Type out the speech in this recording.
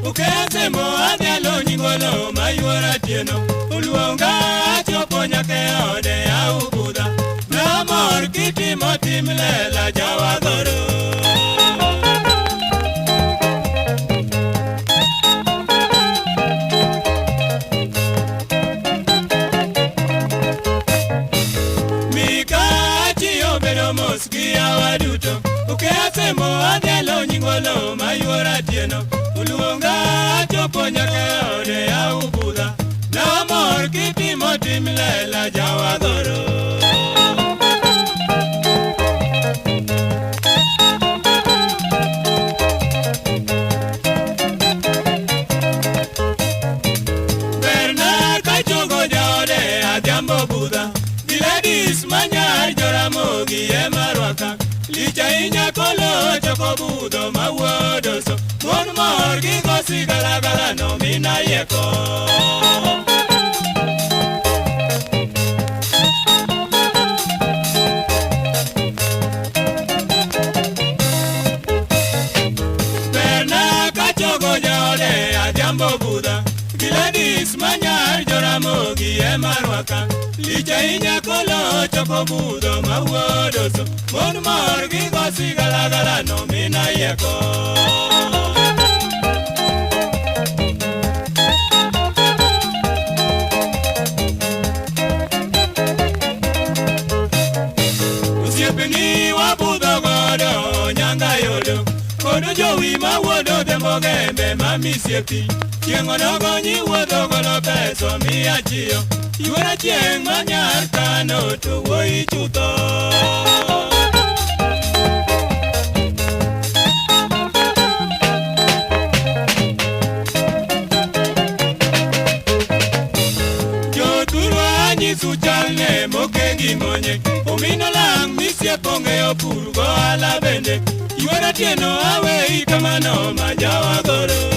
Ukesemo adhialo nyingolo mayuora tieno. Oluonga achopo nyaka e ode aubudha. Namor kitimo tim lela jawadhoro. Mikachi obedo mos gi yawa duto. Ukesemo adhialo nyingolo mayuora tieno. Oluonga achopo nyaka e ode aubudha. Namor kitimo tim lela jawadhoro. Berna kachogo jaode adhiambo budha. Gladys manyar Joramogi ema rwaka. Lich ahinya kolo choko budho mawuodoso. Mon mor gigo sigalagala no minayieko. Berna kachogo jaode adhiambo budha. Gladys manyar Joramogi ema rwaka. Lich ahinya kolo choko budho mawuodoso. Mon mor gigo sigalagala no minayieko. Osiepeni wabudho godo nyanga yodo. Kod jowi mawuodho dhembo gembe mamisiepi. Chieng' onogo nyiwuotho golo peso miya chiyo. Yuora chieng' manyar kano to wuoyi chutho. Jothurwa nyisu chalne moke gi monye. Omino lang' misiepo ong'eyo pur gohala bende. Yuora tieno aweyi kamano ma jawagoro.